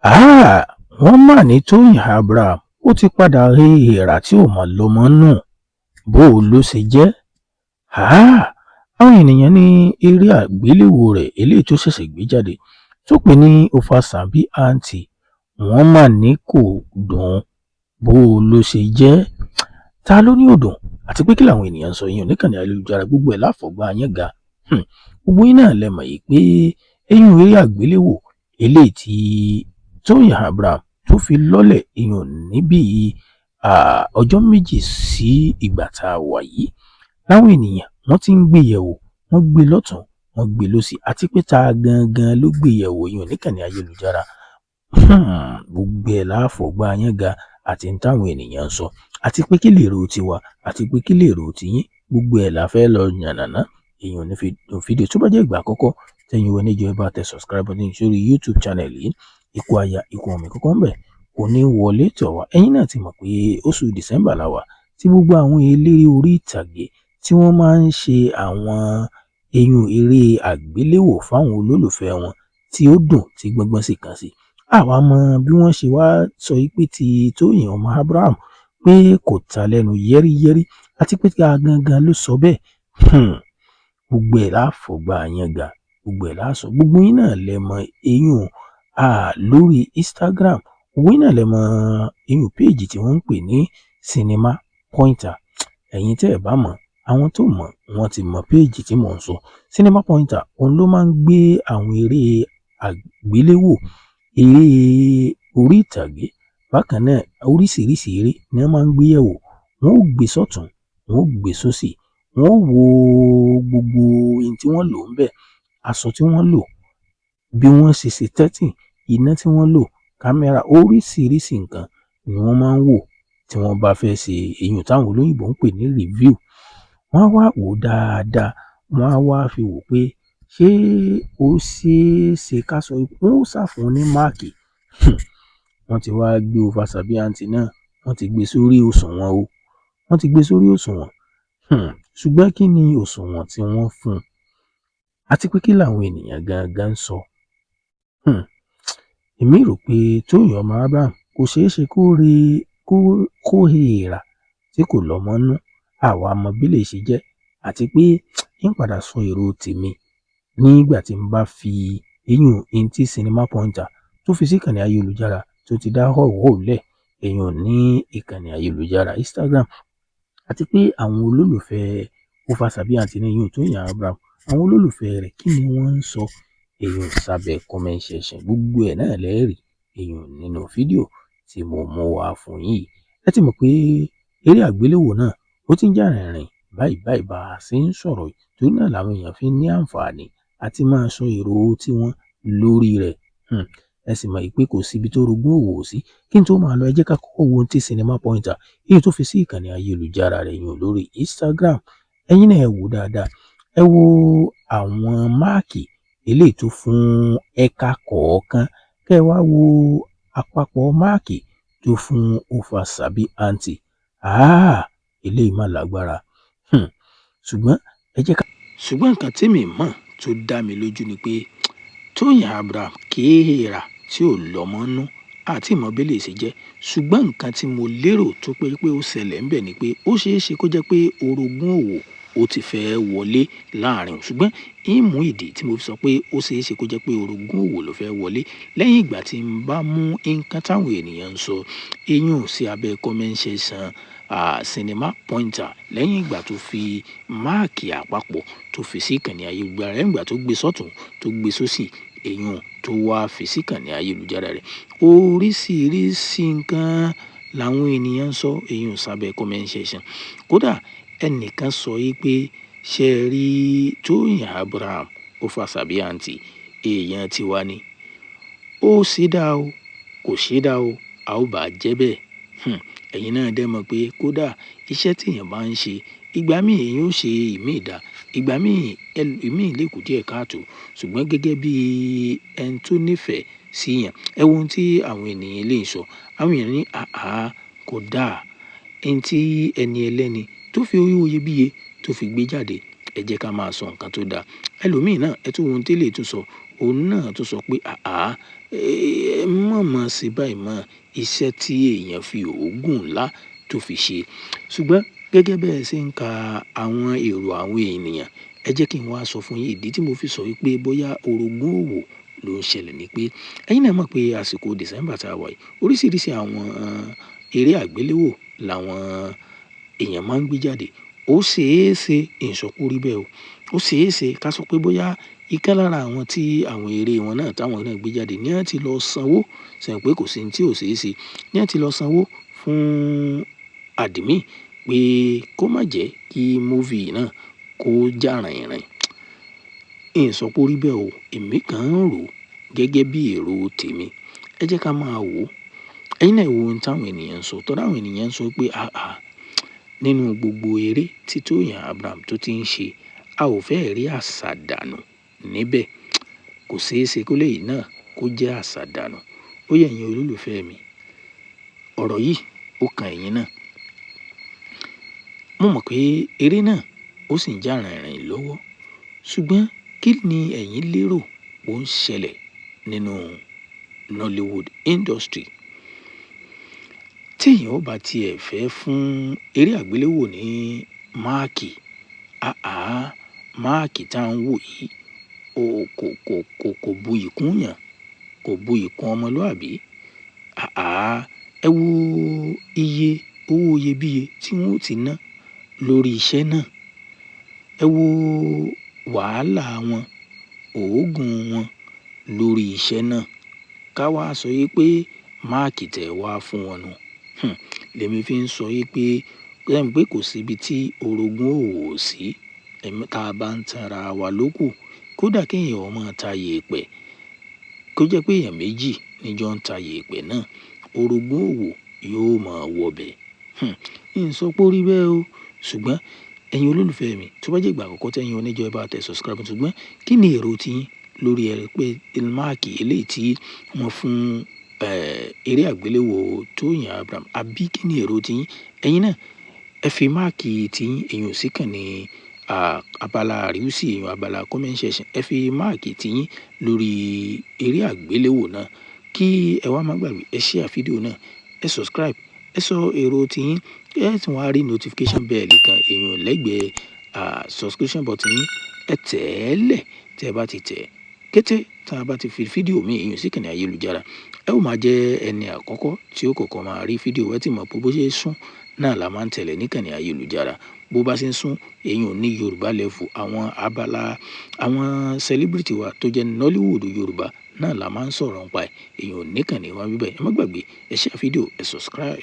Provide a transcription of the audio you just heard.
Wọ́n mà ní Tọ́yìn Abraham ó ti padà he èèrà tí ó mọ̀ lọ́mọ nù, bó o ló ṣe jẹ́? Àwọn ènìyàn ní eré àgbéléwò rẹ̀ eléyìí tó ṣẹ̀ṣẹ̀ gbé jáde tó pè ní Over Sabi Aunty, wọ́n mà ní kò dùn, bó o ló ṣe jẹ́? Ta ló ní ò dùn? Àti pé kí làwọn ènìyàn ń sọ yín níkànnì ayélujára, gbogbo ẹ̀ láfọ̀gbá yẹn ga. Gbogbo yín náà lẹ mọ̀ yìí pé eyín eré àgbéléwò eléyìí tí Tóyìn Abraham tó fi lọ́lẹ̀ ìyún níbí ọjọ́ méjì sí ìgbà tá a wà yìí, láwọn ènìyàn wọ́n ti ń gbé yẹ̀wò, wọ́n gbé lọ́tùn, wọ́n gbé lósì, àti pé ta gangan ló gbé yẹ̀wò ìyún níkànnì ayélujára. Gbogbo ẹ̀ láfọ̀gbá yẹn ga, àti ní táwọn ènìyàn ń sọ, àti pé kí lèrò tiwa, àti pé kí lèrò tiyín, gbogbo ẹ̀ la fẹ́ lọ yànnàná èèyàn ní fídíò. Tó bá jẹ́ ìgbà àkọ́kọ́ tẹ́yin wọ níjọ́, ẹ bá tẹ subscribe button sórí YouTube channel yìí. Ikú aya ikú ọmọ ìkọ́kọ́ ń bẹ̀ kò ní wọlé tọ̀ wá. Ẹ̀yin náà ti mọ̀ pé oṣù December la wà, tí gbogbo àwọn eléré orí ìtàgé tí wọ́n máa ń ṣe àwọn eyín eré àgbéléwò fáwọn olólùfẹ́ wọn tí ó dùn tí gbọ́ngbọ́n sì kàn sí. Àwa mọ bí wọ́n ṣe wá sọ pé ti Tóyìn ọmọ Abraham pé kò ta lẹ́nu yẹ́ríyẹ́rí, àti pé ká gangan ló sọ bẹ́ẹ̀. Gbogbo ẹ̀ láfọ̀gbá yẹn ga, gbogbo ẹ̀ láṣọ. Gbogbo yín náà lẹ mọ eyín lórí Instagram, gbogbo yín náà lẹ mọ eyín péèjì tí wọ́n ń pè ní Cinema Pointer. Ẹ̀yin tẹ́ ẹ̀ bá mọ̀, àwọn tó mọ̀ wọ́n ti mọ péèjì tí mò ń sọ. Cinema Pointer òun ló máa ń gbé àwọn eré àgbéléwò, eré orí ìtàgé, bákan náà oríṣiríṣi eré ni wọ́n máa ń gbé yẹ̀wò. Wọ́n ó gbé sọ́tùn, wọ́n ó gbé sósì, wọ́n ó wo gbogbo ohun tí wọ́n lò ńbẹ̀, aṣọ tí wọ́n lò, bí wọ́n ṣe ṣe tẹ́tìn, iná tí wọ́n lò, kámẹ́rà, oríṣiríṣi nǹkan ni wọ́n máa ń wò tí wọ́n bá fẹ́ ṣe èyí táwọn olóyìnbó ń pè ní review. Wọ́n á wá wò ó dáadáa, wọ́n á wá fi wò pé ṣé ó ṣeé ṣe ká sọ, wọ́n ó ṣàfún ní máàkì. Wọ́n ti wá gbé Over Sabi Aunty náà, wọ́n ti gbé sórí òṣùwọ̀n o, wọ́n ti gbé sórí òṣùwọ̀n. Ṣùgbọ́n kí ni òṣùwọ̀n tí wọ́n fún un, àti pé kí làwọn ènìyàn gangan ń sọ? Èmi rò pé Tóyìn ọmọ Abraham kò ṣeé ṣe kó rí kó he èèrà tí kò lọ́mọ nú. Àwa mọ bí lè ṣe jẹ́, àti pé ń padà sọ èrò tèmi nígbà tí n bá fi eyín ohun tí Cinema Pointer tó fi sí ìkànnì ayélujára tó ti dá họ́wùhọ́wù lẹ̀ èèyàn ní ìkànnì ayélujára Instagram, àti pé àwọn olólùfẹ́ Over Sabi Aunty ní eyín Tóyìn Abraham, àwọn olólùfẹ́ rẹ̀, kí ni wọ́n ń sọ èèyàn sábẹ́ comment section. Gbogbo ẹ̀ náà lẹ́ẹ̀rí èèyàn nínú fídíò tí mo mú wá fún yín yìí. Ẹ ti mọ̀ pé eré àgbéléwò náà ó ti ń jà rìnrìn báyìí báyìí bá a ṣe ń sọ̀rọ̀ yìí, torí náà làwọn èèyàn fi ní àǹfààní àti máa sọ èrò tiwọn lórí rẹ̀. Ẹ sì mọ̀ pé kò síbi tó rogún òwò sí. Kí n tó máa lọ, ẹ jẹ́ ká kọ́kọ́ wo ohun tí Cinema Pointer èyí tó fi sí ìkànnì ayélujára rẹ̀ yùn lórí Instagram. Ẹ̀yin náà ẹ wò dáadáa, ẹ wo àwọn máàkì eléyìí tó fún ẹ̀ka kọ̀ọ̀kan, kẹ́ ẹ wá wo àpapọ̀ máàkì tó fún Over Sabi Aunty. Eléyìí mà lágbára. Ṣùgbọ́n ẹ jẹ́ ká. Ṣùgbọ́n nǹkan tèmi mọ̀ tó dá mi lójú ni pé Tóyìn Abraham kì í èèrà tí ò lọ́mọ nú, àti ìmọ̀ bí lè ṣe jẹ́. Ṣùgbọ́n nǹkan tí mo lérò tó pé ó ṣẹlẹ̀ ńbẹ̀ ni pé ó ṣeé ṣe kó jẹ́ pé orogún òwò ó ti fẹ́ wọlé láàrin òun. Ṣùgbọ́n ń mú ìdí tí mo fi sọ pé ó ṣeé ṣe kó jẹ́ pé orogún òwò ló fẹ́ wọlé lẹ́yìn ìgbà tí n bá mú nǹkan táwọn ènìyàn ń sọ eyín sí abẹ́ comment section Cinema Pointer lẹ́yìn ìgbà tó fi máàkì àpapọ̀ tó fi sí ìkànnì ayélujára, lẹ́yìn ìgbà tó gbé sọ́tùn, tó gbé sósì, eyín tó wá fi sí ìkànnì ayélujára rẹ̀. Oríṣiríṣi nǹkan làwọn ènìyàn ń sọ eyín sábẹ́ comment section. Kódà ẹnìkan sọ yìí pé ṣe rí Tóyìn Abraham Over Sabi Aunty, èèyàn tiwa ni, ó ṣe dá o, kò ṣe dá o, a ó bá jẹ́ bẹ́ẹ̀. Ẹ̀yin náà dẹ́ mọ̀ pé kódà iṣẹ́ tí èèyàn bá ń ṣe, ìgbà míì èèyàn ó ṣe ìmíì dá, ìgbà míì ìmíì lè kù díẹ̀ káàtó. Ṣùgbọ́n gẹ́gẹ́ bí ẹni tó nífẹ̀ẹ́ sí èèyàn, ẹ wo ohun tí àwọn ènìyàn lè sọ. Àwọn èèyàn ní àhá, kò dáa ẹni tí ẹni ẹlẹ́ni tó fi owó iyebíye tó fi gbé jáde, ẹ jẹ́ ká máa sọ nǹkan tó dáa. Ẹlòmíì náà, ẹ tún wo ohun tí eléyìí tún sọ, òun náà tún sọ pé àhá, ẹ mọ́ mọ̀ sí báyìí mọ́ iṣẹ́ tí èèyàn fi òógùn ńlá tó fi ṣe. Ṣùgbọ́n gẹ́gẹ́ bẹ́ẹ̀ ṣe ń ka àwọn èrò àwọn ènìyàn, ẹ jẹ́ kí n wá sọ fún yín ìdí tí mo fi sọ wípé bóyá orogún òwò ló ń ṣẹlẹ̀ ni pé ẹ̀yin náà mọ̀ pé àsìkò December tá a wà yìí, oríṣiríṣi àwọn eré àgbéléwò làwọn èèyàn máa ń gbé jáde. Ó ṣeé ṣe, ìsọpọ̀ rí bẹ́ẹ̀ o. Ó ṣeé ṣe ká sọ pé bóyá ìkan lára àwọn tí àwọn eré wọn náà táwọn náà gbé jáde ní wọ́n ti lọ sanwó, ṣẹ̀ pé kò sí ohun tí ò ṣeé ṣe, ní wọ́n ti lọ sanwó fún àdìmí pé kó má jẹ́ kí múfì náà kó já rìnrìn. Ìsọpọ̀ rí bẹ́ẹ̀ o, èmi kàn ń rò gẹ́gẹ́ bí èrò tèmi. Ẹ jẹ́ ká máa wò ó. Ẹ̀yin náà wo ohun táwọn ènìyàn ń sọ. Tọ́lá àwọn ènìyàn ń sọ pé àáà, nínú gbogbo eré tí Tóyìn Abraham tó ti ń ṣe, a ò fẹ́ rí àṣàdànù níbẹ̀. Kò ṣeé ṣe kó léyìí náà kó jẹ́ àṣàdànù. Ó yẹ ẹ̀yin olólùfẹ́ mi. Ọ̀rọ̀ yìí ó kan ẹ̀yin náà. Mo mọ̀ pé eré náà ó sì ń já rìnrìn lọ́wọ́. Ṣùgbọ́n kí ni ẹ̀yin lérò ó ń ṣẹlẹ̀ nínú Nollywood industry? Tí èèyàn ò bá tiẹ̀ fẹ́ fún eré àgbéléwò ní máàkì, àáà, máàkì tá ń wò yìí ó kò bu ìkún yàn, kò bu ìkún ọmọlúàbí. Àáà, ẹ wo iye owó iyebíye tí wọ́n ó ti ná lórí iṣẹ́ náà. Ẹ wo wàhálà wọn, òógùn wọn lórí iṣẹ́ náà. Ká wá sọ wípé máàkì tẹ̀ wá fún wọn nu. Lèmi fi ń sọ wípé, ẹ mọ̀ pé kò sí ibi tí orogún òwò sí. Ẹ̀mí tá a bá ń tan ara wa lóko, kódà kí èèyàn ó máa ta yèèpẹ̀, kó jẹ́ pé èèyàn méjì ní jọ ń ta yèèpẹ̀ náà, orogún òwò yóò máa wọbẹ̀. Ìsọpọ̀ rí bẹ́ẹ̀ o. Ṣùgbọ́n ẹ̀yin olólùfẹ́ mi, tó bá jẹ́ ìgbà àkọ́kọ́ tí ẹ̀yin oníjọ ẹ bá tẹ subscribe, ṣùgbọ́n kí ni èrò tí yín lórí ẹ pé máàkì eléyìí tí wọ́n fún eré àgbéléwò Tóyìn Abraham, àbí kí ni èrò tí yín? Ẹ̀yin náà ẹ fi máàkì tí yín, èyàn ò sí kàn ní abala àríwísí, èyàn abala comment section. Ẹ fi máàkì tí yín lórí eré àgbéléwò náà kí ẹ wá má gbàgbé, ẹ share fídíò náà, ẹ subscribe, ẹ sọ èrò tí yín, ẹ tún wá rí notification bell kan èyàn lẹ́gbẹ̀ẹ́ subscription button yín, ẹ tẹ̀ ẹ́ lẹ̀. Tí ẹ bá ti tẹ̀ kété tí a bá ti fi fídíò mi èyàn sí ìkànnì ayélujára, ẹ ó máa jẹ́ ẹni àkọ́kọ́ tí ó kọ́kọ́ máa rí fídíò. Ẹ tí mọ̀ pé bó ṣe ń sún náà la máa ń tẹ̀lé ní ìkànnì ayélujára. Bó bá ṣe ń sún èyàn ní Yorùbá level, àwọn abala àwọn celebrity wa tó jẹ́ Nollywood Yorùbá náà la máa ń sọ̀rọ̀ nípa ẹ̀. Èyàn ní ìkànnì wa bíbẹ̀. Ẹ má gbàgbé, ẹ share fídíò, ẹ subscribe.